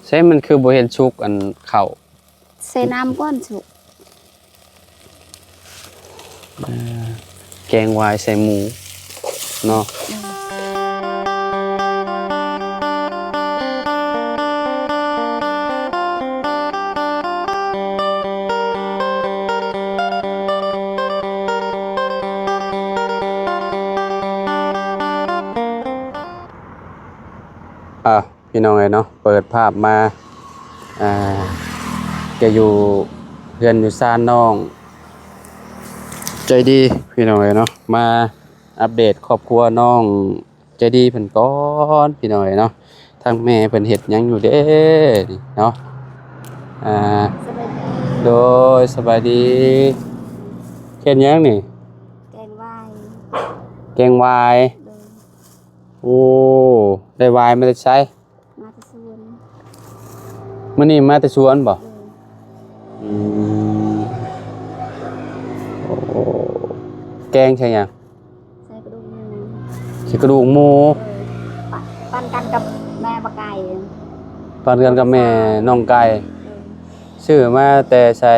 ໃສ ມັນຄືບໍ່ເຫັນສຸກ ອັນເຂົ້າ? ໃສ່ນ້ຳກ່ອນສຸກ. ເອີ ແກງຫວາຍໃສ່ໝູເນາະ. ອ່າ ພີ່ນ້ອງເອີຍເນາະ, ເປີດພາບມາ ອ່າ ກະຢູ່ເຮືອນຢູ່ຊານນ້ອງໃຈດີ ພີ່ນ້ອງເອີຍເນາະ, ມາອັບເດດຄອບຄົວນ້ອງໃຈດີເພິ່ນກ່ອນ ພີ່ນ້ອງເອີຍເນາະ. ທາງແມ່ເພິ່ນເຮັດຫຍັງຢູ່ເດ້ນີ້ເນາະ? ອ່າ ສະບາຍດີ. ໂດຍ ສະບາຍດີ. ເຮັດຫຍັງນີ້? ແກງຫວາຍ. ແກງຫວາຍ. ໂດຍ. ໂອ້ ໄດ້ຫວາຍມາແຕ່ໃສ? ມາແຕ່ສວນ. ມື້ນີ້ມາແຕ່ສວນບໍ່? ໂດຍ. ອືມ ໂອ້ ແກງໃສ່ຫຍັງ? ໃສ່ກະດູກໝູ. ໃສ່ກະດູກໝູ? ໂດຍ. ປະ ປັນກັນກັບແມ່ບັກໄກ່. ປັນກັນກັບແມ່ນ້ອງໄກ່. ໂດຍ. ຊື້ມາແຕ່ໃສ? ກ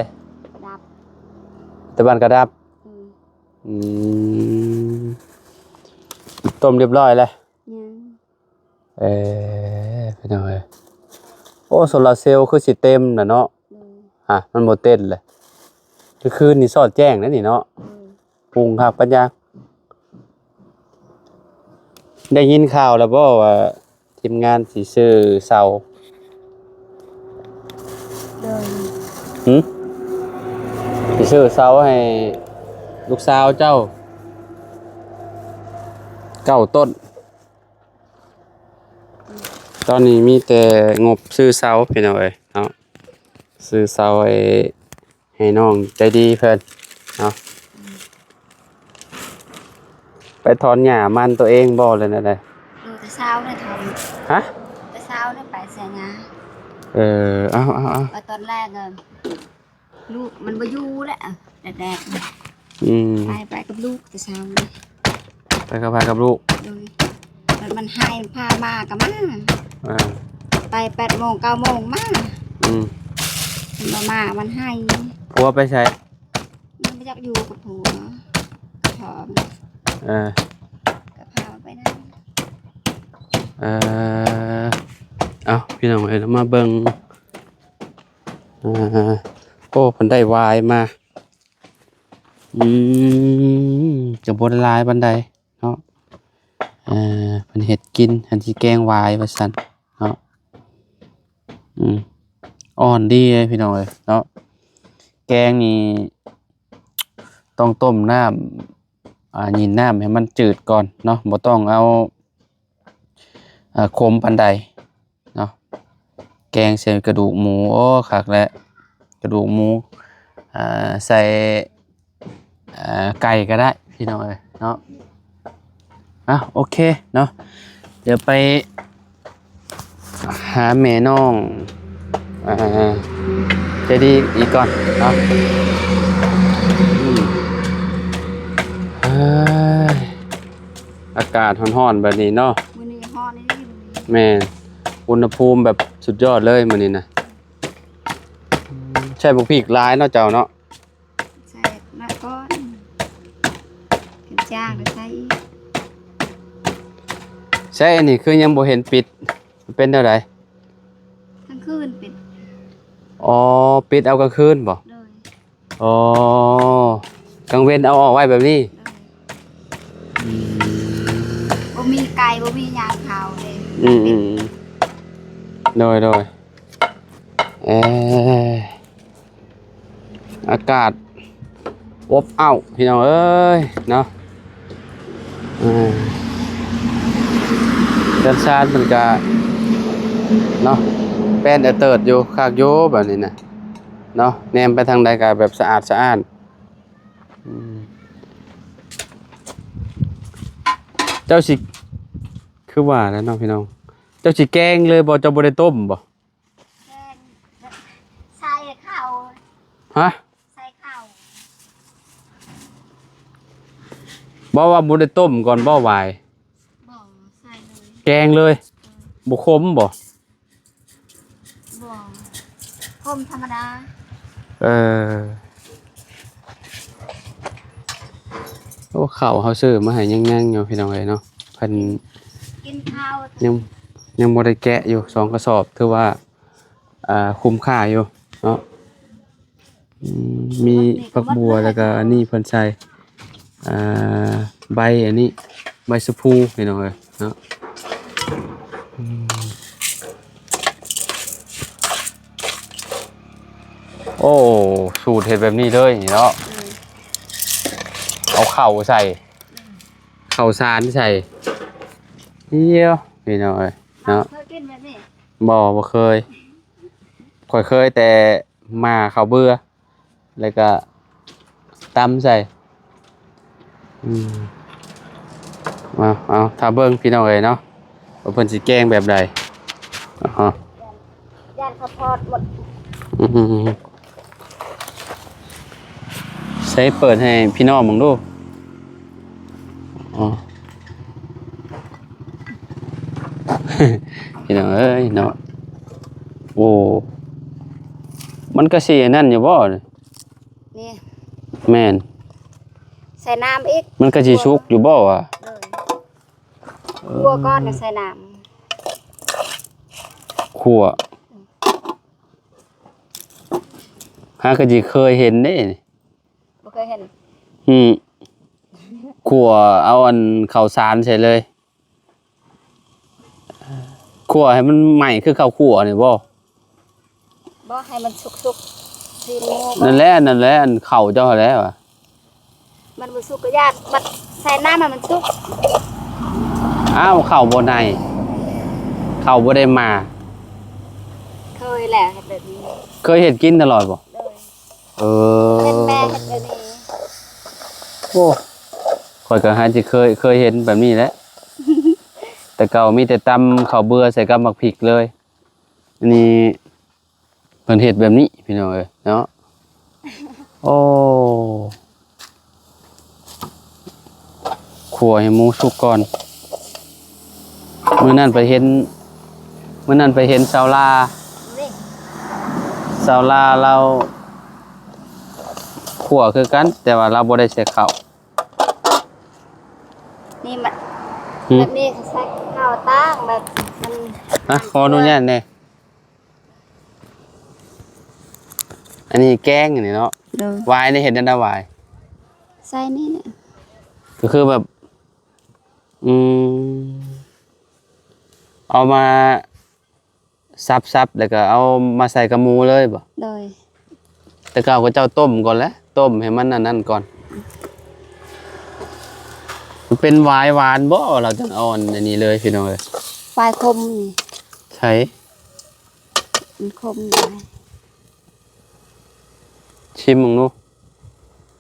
ະດັບ. ແຕ່ບ້ານກະດັບ. ໂດຍ. ອືມ ຕົ້ມຮຽບຮ້ອຍແລ້ວ? ຍັງ. ເອີ ພີ່ນ້ອງເອີຍ ໂອ້ ໂຊລາເຊວຄືຊິເຕັມລະເນາະ. ໂດຍ. ຮະ ມັນບໍ່ເຕັມລະ ຄືຄືນນີ້ສອດແຈ້ງແລ້ວນີ້ເນາະ. ໂດຍ. ປຸງຄັກປັນຍາ. ໄດ້ຍິນຂ່າວແລ້ວບໍ່ວ່າ ທີມງານຊິຊື້ເສົາ? ໂດຍ. ຫຶ? ຊິຊື້ເສົາໃຫ້ລູກສາວເຈົ້າເກົ້າຕົ້ນ. ຕອນນີ້ມີແຕ່ງົບຊື້ເສົາ ພີ່ນ້ອງເອີຍເນາະ, ຊື້ເສົາໃຫ້ ໃຫ້ນ້ອງໃຈດີເພິ່ນເນາະ. ໄປຖອນຫຍ້າມັນໂຕເອງບໍ່ ຫຼືແນວໃດ? ໂດຍ ແຕ່ເຊົ້ານີ້ຖອນ. ຮະ? ແຕ່ເຊົ້ານີ້ໄປໃສ່ຫຍ້າ. ເອີ ເອົາໆໆ. ໄປຕອນແລກ ເອີ ລູກມັນບໍ່ຢູ່ແລ້ວ ແດດໆ. ອືມ ໄປ ໄປກັບລູກແຕ່ເຊົ້ານີ້. ໄປກັບໃຜ? ກັບລູກ. ໂດຍ. ມັນ ມັນໄຫ້ ມັນພາມາກໍມາ. ເອີ ໄປແປດໂມງເກົ້າໂມງມາ. ອືມ ມັນບໍ່ມາ ມັນໄຫ້. ຜົວໄປໃສ? ມັນບໍ່ຢາກຢູ່ກັບຜົວ ກໍຖອມ. ເອີ ກໍພາໄປນຳ. ເອີ ເອົ້າ ພີ່ນ້ອງເອີຍ ມາເບິ່ງ. ເອີ ໂອ້ ເພິ່ນໄດ້ຫວາຍມາ. ອືມ ກໍບໍ່ໄດ້ຫຼາຍປານໃດເນາະ. ເອີ ເພິ່ນເຮັດກິນ ອັນຊິແກງຫວາຍວ່າຊັ້ນເນາະ. ອືມ ອ່ອນດີເດ້ພີ່ນ້ອງເອີຍເນາະ. ແກງນີ້ຕ້ອງຕົ້ມນ້ຳ ອ່າ ຍິນນ້ຳໃຫ້ມັນຈືດກ່ອນເນາະ, ບໍ່ຕ້ອງເອົາ ອ່າ ຂົມປານໃດເນາະ. ແກງໃສ່ກະດູກໝູ ໂອ້ ຄັກແຫຼະ ກະດູກໝູ. ອ່າ ໃສ່ ອ່າ ໄກ່ກໍໄດ້ພີ່ນ້ອງເອີຍເນາະ. ອ່ະ ໂອເຄເນາະ, ດຽວໄປຫາແມ່ນ້ອງ ອ່າ ໃຈດີອີກກ່ອນເນາະ. ອືມ ເອີຍ ອາກາດຮ້ອນໆແບບນີ້ເນາະ. ມື້ນີ້ຮ້ອນອີ່ຫຼີ. ແມ່ນ ອຸນຫະພູມແບບສຸດຍອດເລີຍມື້ນີ້ນະ. ໃສ່ບັກພິກຫຼາຍເນາະເຈົ້າເນາະ. ໃສ່ໜ້ອຍກ່ອນ ເປັນຈາງແລ້ວໃສ່ອີກ. ໃສ່ອັນນີ້ຄືຍັງບໍ່ເຫັນປິດ ເປັນແນວໃດ? ກາງຄືນປິດ. ອໍ ປິດເອົາກາງຄືນບໍ່? ໂດຍ. ອໍ ກາງເວັນເອົາອອກໄວ້ແບບນີ້. ໂດຍ. ອືມ ບໍ່ມີໄກ່ ບໍ່ມີຫຍັງເຂົາເດ້. ອືມໆໆ ໂດຍໆ. ເອີ ອາກາດອົບອ້າວພີ່ນ້ອງເອີຍເນາະ. ເອີ ເຮືອນຊານເພິ່ນກະເນາະ ແປ້ນແອເຕີດຢູ່ ຄັກຢູ່ແບບນີ້ນະເນາະ. ແນມໄປທາງໃດກະແບບສະອາດສະອ້ານ. ອືມ ເຈົ້າຊິ ຄືວ່າແຫຼະເນາະພີ່ນ້ອງ, ເຈົ້າຊິແກງເລີຍບໍ່? ເຈົ້າບໍ່ໄດ້ຕົ້ມບໍ່? ແກງ ໃສ່ເຂົ້າ. ຮະ? ໃສ່ເຂົ້າ. ບໍ່ວ່າບໍ່ໄດ້ຕົ້ມກ່ອນບໍ່ຫວາຍ? ບໍ່ ໃສ່ເລີຍ. ແກງເລີຍ. ເອີ ບໍ່ຂົມບໍ່? ບໍ່ ຄົມທຳມະດາ. ເອີ ໂອ້ ເຂົ້າເຮົາຊື້ມາໃຫ້ຍັງໆຢູ່ພີ່ນ້ອງເອີຍເນາະ ເພິ່ນ ກິນເຂົ້າ ຍັງ ຍັງບໍ່ໄດ້ແກະຢູ່ ສອງກະສອບ ຖືວ່າ ອ່າ ຄຸ້ມຄ່າຢູ່ເນາະ. ອືມ ມີຜັກບົວ ແລ້ວກໍອັນນີ້ເພິ່ນໃສ່ ອ່າ ໃບອັນນີ້ ໃບສະພູພີ່ນ້ອງເອີຍເນາະ. ອືມ ໂອ້ ສູດເຮັດແບບນີ້ເລີຍເນາະ. ອືມ ເອົາເຂົ້າໃສ່ ອືມ ເຂົ້າສານໃສ່ ດຽວ ພີ່ນ້ອງເອີຍເນາະ. ເຄີຍກິນແບບນີ້? ບໍ່ ບໍ່ເຄີຍ. ຂ້ອຍເຄີຍແຕ່ໝ່າເຂົ້າເບືອ ແລ້ວກໍຕຳໃສ່. ອືມ ເອົາ ເອົາ ຖ້າເບິ່ງພີ່ນ້ອງເອີຍເນາະ ວ່າເພິ່ນຊິແກງແບບໃດ. ເອົາ ຢ້ານເຂົ້າທອດໝົດ. ອືມ ໃສ່ເປີດໃຫ້ພີ່ນ້ອງເບິ່ງດູ. ອໍ ພີ່ນ້ອງເອີຍເນາະ. ໂອ້ ມັນກະຊິອັນນັ້ນຢູ່ບໍ່ນີ້? ແມ່ນ ໃສ່ນ້ຳອີກ. ມັນກະຊິສຸກຢູ່ບໍ່ວະ? ເອີ ຂົ້ວກ່ອນ ແລ້ວໃສ່ນ້ຳ ຂົ້ວ. ຫາກະຊິເຄີຍເຫັນເດ້. ບໍ່ເຄີຍເຫັນ. ອືມ ຂົ້ວເອົາອັນເຂົ້າສານໃສ່ເລີຍ. ຂົ້ວໃຫ້ມັນໄໝ້ຄືເຂົ້າຂົ້ວນີ້ບໍ່? ບໍ່ ໃຫ້ມັນສຸກໆ ຊີ້ນໝູ. ນັ້ນແຫຼະ ນັ້ນແຫຼະ ອັນເຂົ້າເຈົ້າຫັ້ນແຫຼະ. ມັນບໍ່ສຸກກໍຢ່າ ບັດໃສ່ນ້ຳໃຫ້ມັນສຸກ. ອ້າວ ເຂົ້າບໍ່ໄດ້ ເຂົ້າບໍ່ໄດ້ໝ່າ. ເຄີຍແຫຼະ ເຮັດແບບນີ້ ເຄີຍເຮັດກິນຕະຫຼອດບໍ່? ໂດຍ. ເອີ ເປັນແມ່ເຮັດແບບນີ້. ໂອ້ ຂ້ອຍກໍຫາຊິເຄີຍ ເຄີຍເຫັນແບບນີ້ແຫຼະ. ແຕ່ເກົ່າມີແຕ່ຕຳເຂົ້າເບືອໃສ່ກັບໝາກພິກເລີຍ. ອັນນີ້ເພິ່ນເຮັດແບບນີ້ພີ່ນ້ອງເອີຍເນາະ. ໂອ້ ຂົ້ວໃຫ້ໝູສຸກກ່ອນ. ມື້ນັ້ນໄປເຫັນ ມື້ນັ້ນໄປເຫັນຊາວລາ ຊາວລາລາວຂົ້ວຄືກັນ ແຕ່ວ່າລາວບໍ່ໄດ້ໃສ່ເຂົ້າ. ນີ້ມັນ ຫືມ ແບບນີ້ເຂົາໃສ່ເຂົ້າຕ່າງ ແບບມັນ ຮະ ຂໍອະນຸຍາດແດ່. ອັນນີ້ແກງອັນນີ້ເນາະ. ໂດຍ. ຫວາຍນີ້ເຮັດແນວໃດຫວາຍ? ໃສ່ນີ້ແຫຼະ ກໍຄືແບບ ອືມ ເອົາມາສັບໆ ແລ້ວກໍເອົາມາໃສ່ກັບໝູເລີຍບໍ່? ໂດຍ. ແຕ່ເກົ່າເຂົາເຈົ້າຕົ້ມກ່ອນແຫຼະ ຕົ້ມໃຫ້ມັນອັນນັ້ນກ່ອນ. ມັນເປັນຫວາຍຫວານບໍ່ ລາວຈັ່ງເອົາອັນນີ້ເລີຍ ພີ່ນ້ອງເອີຍ. ຫວາຍຂົມນີ້. ໃສ? ມັນຂົມຫຼາຍ. ຊິມເບິ່ງດູ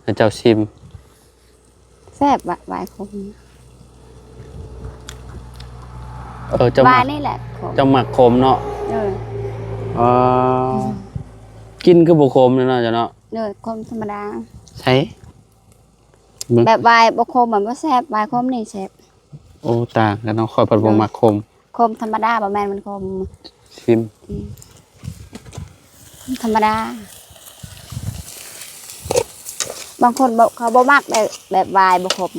ໃຫ້ເຈົ້າຊິມ. ແຊບຫວາຍ ຫວາຍຂົມ. ເອີ ເຈົ້າໝາກ ຫວາຍນີ້ແຫຼະຂົມ. ເຈົ້າໝາກຂົມເນາະ. ເອີ. ອໍ ອືມ ກິນຄືບໍ່ຂົມເນາະເຈົ້າເນາະ. ເອີ ຂົມທຳມະດາ. ໃສ? ເບິ່ງ ແບບຫວາຍບໍ່ຂົມມັນບໍ່ແຊບ ຫວາຍຂົມນີ້ແຊບ. ໂອ້ ຕ່າງກັນເນາະ ຂ້ອຍພັດບໍ່ມັກຂົມ. ໂດຍ. ຂົມທຳມະດາ ບໍ່ແມ່ນມັນຂົມ. ຊິມ. ອືມ ທຳມະດາ. ບາງຄົນບໍ່ ເຂົາບໍ່ມັກແບບ ແບບຫວາຍບໍ່ຂົມ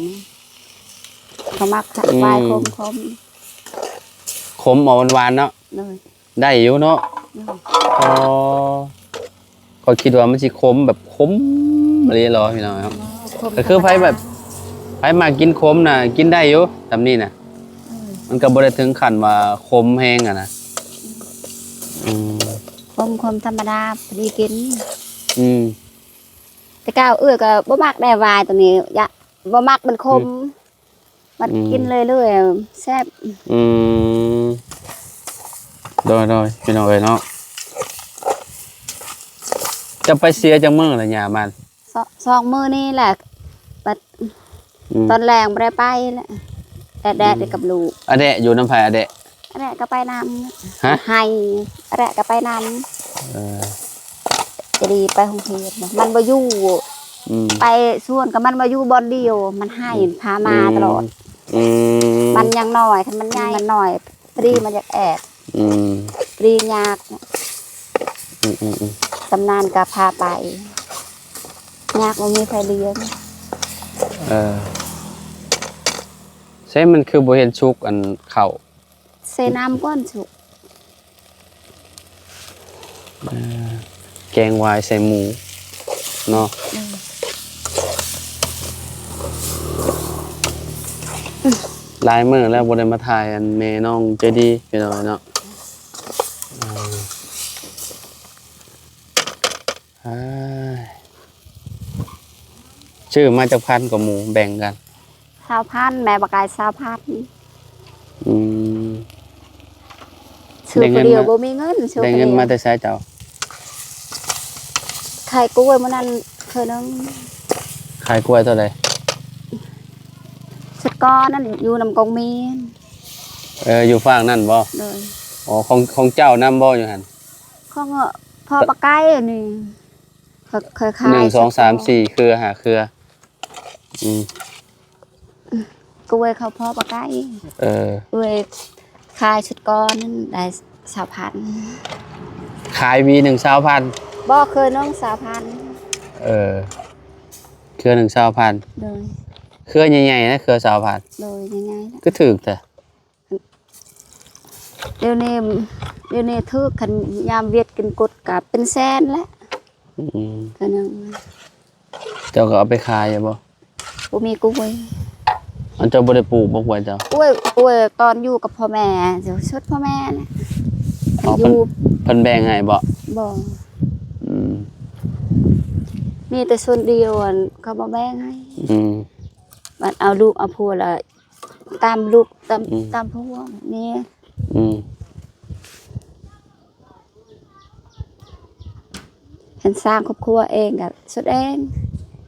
ເຂົາມັກ ອືມ ຫວາຍຂົມໆ. ຂົມອອກຫວານໆເນາະ. ໂດຍ. ໄດ້ຢູ່ເນາະ. ອືມ ອໍ ຂ້ອຍຄິດວ່າມັນຊິຂົມແບບຂົມອີ່ຫຼີເນາະ ພີ່ນ້ອງເນາະ. ອໍ ຂົມ ກໍຄືໃຜແບບ ທຳມະດາ ໃຜມັກກິນຂົມນະ ກິນໄດ້ຢູ່ ສ່ຳນີ້ນະ. ອືມ ມັນກໍບໍ່ໄດ້ເຖິງຂັ້ນວ່າຂົມແຮງຫັ້ນນະ. ອືມ ອືມ ຂົມ ຂົມທຳມະດາ ພໍດີກິນ. ອືມ ແຕ່ເກົ່າເອື້ອຍກໍບໍ່ມັກໄດ໋ຫວາຍໂຕນີ້ ຢາກ ບໍ່ມັກມັນຂົມ. ອືມ ມັນ ອືມ ກິນເລື້ອຍໆແຊບ. ອືມ ໂດຍໆ ພີ່ນ້ອງເອີຍເນາະ. ຈະໄປເສຍຈັກມື້ລະຍາມາ? ສອງ ສອງມື້ນີ້ແຫຼະ ບັດ ອືມ ຕອນແລງບໍ່ໄດ້ໄປແຫຼະ ແດດ ອືມ ກັບລູກ. ອາແດະຢູ່ນຳໃຜ? ອາແດະ ອາແດະກໍໄປນຳ. ຮະ? ໄຮ່ ອາແດະກໍໄປນຳ. ເອີ ຈະດີໄປໂຮງຮຽນ ມັນບໍ່ຢູ່. ອືມ ໄປສວນກໍມັນບໍ່ຢູ່ບ່ອນດຽວ ມັນໄຫ້ ອືມ ພາມາ ອືມ ຕະຫຼອດ. ອືມ ມັນຍັງນ້ອຍ ຄັນມັນໃຫຍ່ ມັນນ້ອຍ ພໍດີມັນຢາກແອບ. ອືມ ພໍດີຍາກ. ອືມໆໆ ຊຳນານກໍພາໄປ ຍາກບໍ່ມີໃຜລ້ຽງ. ເອີ ໃສມັນຄືບໍ່ເຫັນສຸກ ອັນເຂົ້າ ໃສ່ນ້ຳກ່ອນສຸກ. ເອີ ແກງຫວາຍໃສ່ໝູເນາະ. ເອີ ຫຼາຍມື້ແລ້ວບໍ່ໄດ້ມາຖ່າຍອັນແມ່ນ້ອງໃຈດີພີ່ນ້ອງເນາະ. ເອີ ເອີ ຊື້ມາຈັກພັນກໍໝູ ແບ່ງກັນ? ຊາວພັນ ແມ່ບັກກາຍຊາວພັນ. ອືມ ຊື້ຜູ້ດຽວບໍ່ມີເງິນ ຊື້ຜູ້ດຽວ. ໄດ້ເງິນມາແຕ່ໃສເຈົ້າ? ຂາຍກ້ວຍມື້ນັ້ນເທື່ອໜຶ່ງ. ຂາຍກ້ວຍເທົ່າໃດ? ຊຸດກ່ອນນັ້ນຢູ່ນຳກອງມີນ. ເອີ ຢູ່ຟາກນັ້ນບໍ່? ໂດຍ. ອໍ ຂອງ ຂອງເຈົ້ານຳບໍ່ຢູ່ຫັ້ນ? ຂອງພໍ່ປາໄກ່ນີ້ ຂ້ອຍ ຂ້ອຍຂາຍ ໜຶ່ງ ສອງ ສາມ ສີ່ ເຄືອ ຫ້າເຄືອ. ອືມ ກະເວີຍເຂົ້າພໍ່ປາໄກ່. ເອີ ເວີຍຂາຍຊຸດກ່ອນນັ້ນໄດ້ຊາວພັນ. ຂາຍຫວີໜຶ່ງຊາວພັນ? ບໍ່ ເຄືອໜຶ່ງຊາວພັນ. ເອີ ເຄືອໜຶ່ງຊາວພັນ. ໂດຍ. ເຄືອໃຫຍ່ໆນະ ເຄືອຊາວພັນ. ໂດຍ ໃຫຍ່ໆນະ. ຄືຖືກແທ້? ດຽວນີ້ ດຽວນີ້ຖືກ ຄັນຍາມຫວຽດກິນກົດກະເປັນແສນແຫຼະ. ອືມ ກະໜຶ່ງ ເຈົ້າກໍເອົາໄປຂາຍຢູ່ບໍ່? ບໍ່ມີກ້ວຍ. ອັນເຈົ້າບໍ່ໄດ້ປູກບໍ່ກ້ວຍເຈົ້າ? ກ້ວຍ ກ້ວຍຕອນຢູ່ກັບພໍ່ແມ່ ຢູ່ຊຸດພໍ່ແມ່ແຫຼະ. ອໍ ຢູ່ ເພິ່ນ ເພິ່ນແບ່ງໃຫ້ບໍ່? ບໍ່. ອືມ ມີແຕ່ສ່ວນດຽວ ອັນເຂົາມາແບ່ງໃຫ້. ອືມ ບັດເອົາລູກເອົາຜົວລະ ຕາມລູກຕາມ ອືມ ຕາມພວກນີ້. ອືມ ຄັນສ້າງຄອບຄົວເອງກະສຸດເອງ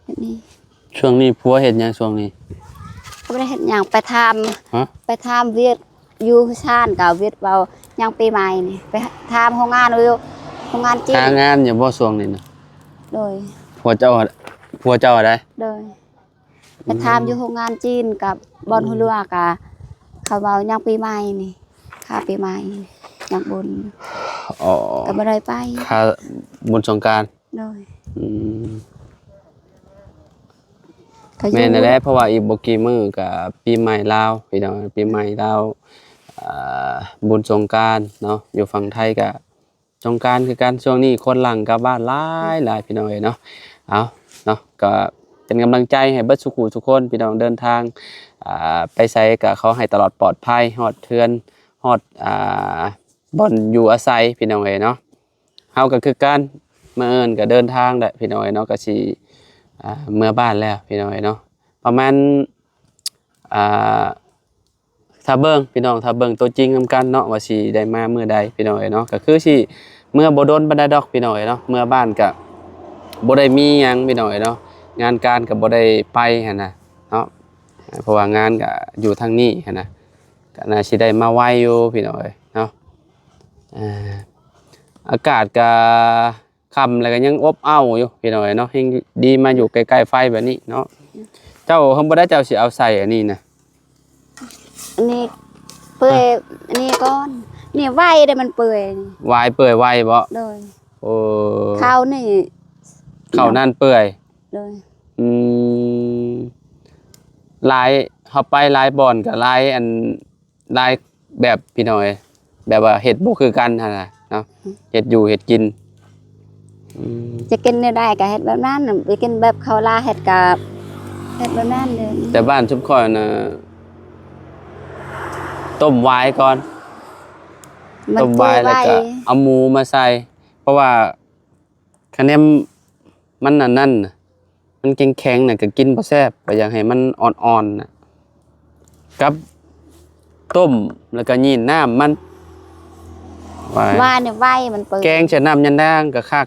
ແບບນີ້. ຊ່ວງນີ້ຜົວເຮັດຫຍັງຊ່ວງນີ້? ກໍບໍ່ໄດ້ເຮັດຫຍັງ ໄປຖາມ ຮະ? ໄປຖາມວຽກຢູ່ຊານ ກໍວຽກເວົ້າຍັງປີໃໝ່ນີ້ ໄປຖາມໂຮງງານຢູ່ໂຮງງານຈີນ. ຫາງານຢູ່ບໍ່ຊ່ວງນີ້ນະ? ໂດຍ. ຜົວເຈົ້າ ຜົວເຈົ້າໃດ? ໂດຍ. ໄປຖາມຢູ່ໂຮງງານຈີນກັບບ່ອນ ອືມ ຫົວເຫຼືອ ກະເຂົາເວົ້າຍັງປີໃໝ່ນີ້ ຄ່າປີໃໝ່ຍັງບຸນ. ອໍ ກໍບໍ່ໄດ້ໄປ ຄ່າບຸນສົງການ. ໂດຍ. ອືມ ແມ່ນແຫຼະ ເພາະວ່າອີກບໍ່ກີ່ມື້ກໍປີໃໝ່ລາວ ພີ່ນ້ອງ ປີໃໝ່ລາວ ອ່າ ບຸນສົງການເນາະ ຢູ່ຝັ່ງໄທກໍ ສົງການຄືກັນ. ຊ່ວງນີ້ຄົນຫຼັ່ງກັບບ້ານຫຼາຍໆ ພີ່ນ້ອງເອີຍເນາະ. ເອົາເນາະ ກໍເປັນກຳລັງໃຈໃຫ້ເບິດສູ່ຄູ່ສູ່ຄົນ ພີ່ນ້ອງ ເດີນທາງ ອ່າ ໄປໃສກໍຂໍໃຫ້ຕະຫຼອດປອດໄພ ຮອດເຮືອນ ຮອດ ອ່າ ບ່ອນຢູ່ອາໄສ ພີ່ນ້ອງເອີຍເນາະ. ເຮົາກໍຄືກັນ ມື້ອື່ນກໍເດີນທາງແຫຼະ ພີ່ນ້ອງເອີຍເນາະ ກໍຊິ ອ່າ ເມືອບ້ານແລ້ວ ພີ່ນ້ອງເອີຍເນາະ ປະມານ ອ່າ ຖ້າເບິ່ງ ພີ່ນ້ອງ ຖ້າເບິ່ງຕົວຈິງນຳກັນເນາະ ວ່າຊິໄດ້ມາມື້ໃດ ພີ່ນ້ອງເອີຍເນາະ. ກໍຄືຊິເມືອບໍ່ດົນປານໃດດອກ ພີ່ນ້ອງເອີຍເນາະ ເມືອບ້ານກະບໍ່ໄດ້ມີຫຍັງ ພີ່ນ້ອງເອີຍເນາະ ງານການກະບໍ່ໄດ້ໄປຫັ້ນນະເນາະ ເພາະວ່າງານກະຢູ່ທາງນີ້ຫັ້ນນະ ກະໜ້າຊິໄດ້ມາໄວຢູ່ ພີ່ນ້ອງເອີຍເນາະ. ອາ ອາກາດກະ ຄ່ຳແລ້ວກໍຍັງອົບເອົ້າຢູ່ ພີ່ນ້ອງເອີຍເນາະ ແຮ່ງດີມາຢູ່ໃກ້ໆໄຟແບບນີ້ເນາະ. ເຈົ້າ ເຮົາບໍ່ໄດ້ ເຈົ້າຊິເອົາໃສ່ອັນນີ້ນະ ອັນນີ້ເປື່ອຍ ຮະ ອັນນີ້ກ່ອນ ນີ້ໄວເດ້ ມັນເປື່ອຍ ຫວາຍເປື່ອຍໄວບໍ? ໂດຍ. ໂອ້ ເຂົ້ານີ້ ເຂົ້ານັ້ນເປື່ອຍ. ໂດຍ. ອືມ ຫຼາຍ ເຮົາໄປຫຼາຍບ່ອນກໍຫຼາຍອັນ ຫຼາຍແບບ ພີ່ນ້ອງເອີຍ ແບບວ່າເຮັດບໍ່ຄືກັນຫັ້ນນະເນາະ ອືມ ເຮັດຢູ່ເຮັດກິນ. ອືມ ຈະກິນແນວໃດກໍເຮັດແບບນັ້ນ ຈະກິນແບບເຂົາລາວເຮັດກໍເຮັດແບບນັ້ນເລີຍ. ແຕ່ບ້ານຊຸມຂ້ອຍນະ ຕົ້ມຫວາຍກ່ອນ ຕົ້ມຫວາຍແລ້ວກໍເອົາໝູມາໃສ່ ເພາະວ່າ ຄະແນນມັນອັນນັ້ນນະ ມັນແຂງໆນະ ກໍກິນບໍ່ແຊບ ກໍຢາກໃຫ້ມັນອ່ອນໆນະ ກັບຕົ້ມ ແລ້ວກໍຢີນນ້ຳມັນ ຫວາຍ ຫວາຍນີ້ໄວ ມັນເປື່ອຍ. ແກງໃສ່ນ້ຳຍານາງກໍຄັກ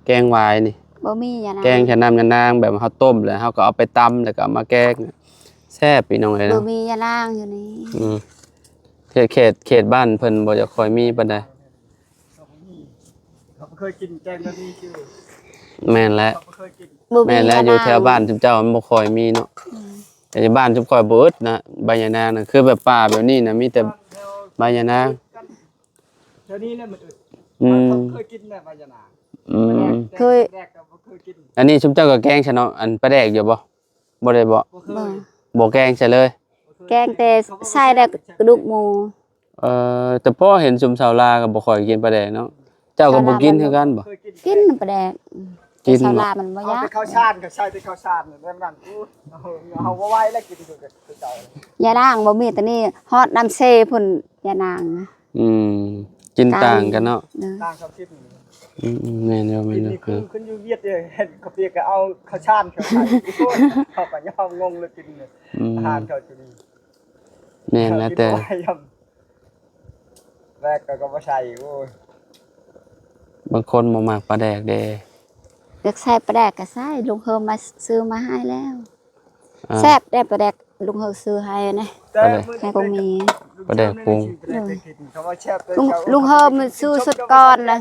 ແກງຫວາຍນີ້ ບໍ່ມີຍານາງ ແກງໃສ່ນ້ຳຍານາງ ແບບເຮົາຕົ້ມ ແລ້ວເຮົາກໍເອົາໄປຕຳ ແລ້ວກໍເອົາມາແກງ ແຊບ ພີ່ນ້ອງເອີຍເນາະ. ບໍ່ມີຍານາງຢູ່ນີ້. ອືມ ເຂດ ເຂດ ເຂດບ້ານເພິ່ນບໍ່ຈະຄ່ອຍມີປານໃດ. ເຂົາບໍ່ເຄີຍກິນແກງແບບນີ້ຊື່. ແມ່ນແຫຼະ ເຂົາບໍ່ເຄີຍກິນ. ບໍ່ມີ ແມ່ນແຫຼະ ຍານາງ ຢູ່ແຖວບ້ານຊຸມເຈົ້າມັນບໍ່ຄ່ອຍມີເນາະ. ອືມ ແຕ່ຢູ່ບ້ານຊຸມຂ້ອຍບໍ່ອຶດນະ ໃບຍານາງນະ ຄືແບບປ່າແບບນີ້ນະ ມີແຕ່ໃບຍານາງ. ແຖວນີ້ແຫຼະມັນອຶດ. ອ ອືມ ເຄີຍກິນແບບວ່າຢ່ານາງ ອືມ ເຄີຍ ແດກກໍບໍ່ເຄີຍກິນ ອັນນີ້ຊຸມເຈົ້າກໍແກງຊະເນາະ ອັນປາແດກຢູ່ບໍ່? ບໍ່ໄດ້ບໍ່? ບໍ່ເຄີຍ ບໍ່ ບໍ່ແກງໃສ່ເລີຍ ແກງແຕ່ໃສ່ແຕ່ກະດູກໝູ. ເອີ ແຕ່ພໍເຫັນຊຸມຊາວລາວກໍບໍ່ຄ່ອຍກິນປາແດກເນາະ ເຈົ້າກໍບໍ່ກິນຄືກັນບໍ່? ກິນປາແດກ ກິນ ແຕ່ຊາວລາວມັນບໍ່ຢາກ ເອົາແຕ່ເຂົ້າສານ ກໍໃສ່ແຕ່ເຂົ້າສານແບບນັ້ນ ໂອ້ຍ ເຮົາ ເຮົາບໍ່ໄຫວແລ້ວກິນຄື ຄືເກົ່າ ຍານາງບໍ່ມີ ແຕ່ນີ້ຮອດນ້ຳເຊພຸ້ນ ຍານາງ ອືມ ກິນຕ່າງກັນເນາະ ເອີ ຕ່າງກັບກິນ ອືມໆ ແມ່ນຢູ່ ແມ່ນຢູ່ ກິນນີ້ຄື ຄືຢູ່ຫວຽດເດ້ ເຫັນເຂົາປຽກກໍເອົາເຂົ້າສານເຂົ້າໃສ່ ເຂົາກໍຍອມ ງົງເລີຍກິນ ອືມ ອາຫານເຂົາຢູ່ນີ້ ແມ່ນແລ້ວແຕ່ ແບກກໍ ກໍບໍ່ໃສ່ ໂອ້ຍ ບາງຄົນບໍ່ມັກປາແດກເດ້ ຢາກໃສ່ປາແດກກໍໃສ່ ລຸງເຮີມມາຊື້ມາໃຫ້ແລ້ວ ອ່າ ແຊບແດ່ປາແດກ ລຸງເຮີມຊື້ໃຫ້ນະ ແຕ່ ປາແດກ ໃຫ້ກໍມີ ປາແດກປຸງ ລຸງ ລຸງເຮີມຊື້ຊຸດກ່ອນນະ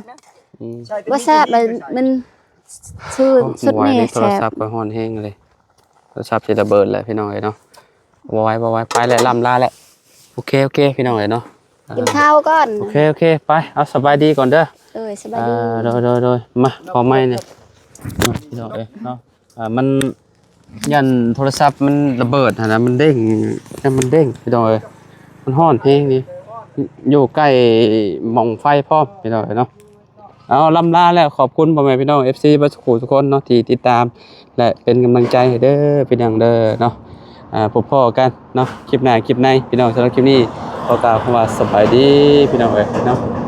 ອືມ ບໍ່ແຊບເລີຍ ມັນຊື້ຊຸດນີ້ແຊບ ໂທລະສັບຂ້ອຍຮ້ອນແຮງເລີຍ ໂທລະສັບຊິລະເບີດແລ້ວພີ່ນ້ອງເອີຍເນາະ ບໍ່ໄຫວ ບໍ່ໄຫວ ໄປແລ້ວ ລ່ຳລາແລ້ວ ໂອເຄ ໂອເຄ ພີ່ນ້ອງເອີຍເນາະ ກິນເຂົ້າກ່ອນ ໂອເຄ ໂອເຄ ໄປ ເອົາ ສະບາຍດີກ່ອນເດີ ເອີຍ ສະບາຍດີ ອ່າ ໂດຍ ໂດຍ ໂດຍ ມາ ພໍໃໝ່ນີ້ ພີ່ນ້ອງເອີຍເນາະ ອ່າ ມັນ ຢ້ານໂທລະສັບມັນລະເບີດຫັ້ນນະ ມັນເດ້ງ ມັນເດ້ງ ພີ່ນ້ອງເອີຍ ມັນຮ້ອນແຮງນີ້ ຢູ່ໃກ້ໝ້ອງໄຟພ້ອມ ພີ່ນ້ອງເອີຍເນາະ ເອົາ ລ່ຳລາແລ້ວ ຂອບຄຸນພໍ່ແມ່ພີ່ນ້ອງ ເອັຟຊີ ເບິດສູ່ທຸກຄົນເນາະ ທີ່ຕິດຕາມ ແລະ ເປັນກຳລັງໃຈໃຫ້ເດີ ພີ່ນ້ອງເດີເນາະ ອ່າ ພົບພໍ້ກັນເນາະ ຄລິບໜ້າ ຄລິບໃນ ພີ່ນ້ອງ ສຳລັບຄລິບນີ້ ຂໍກ່າວຄຳວ່າ ສະບາຍດີ ພີ່ນ້ອງເອີຍເນາະ.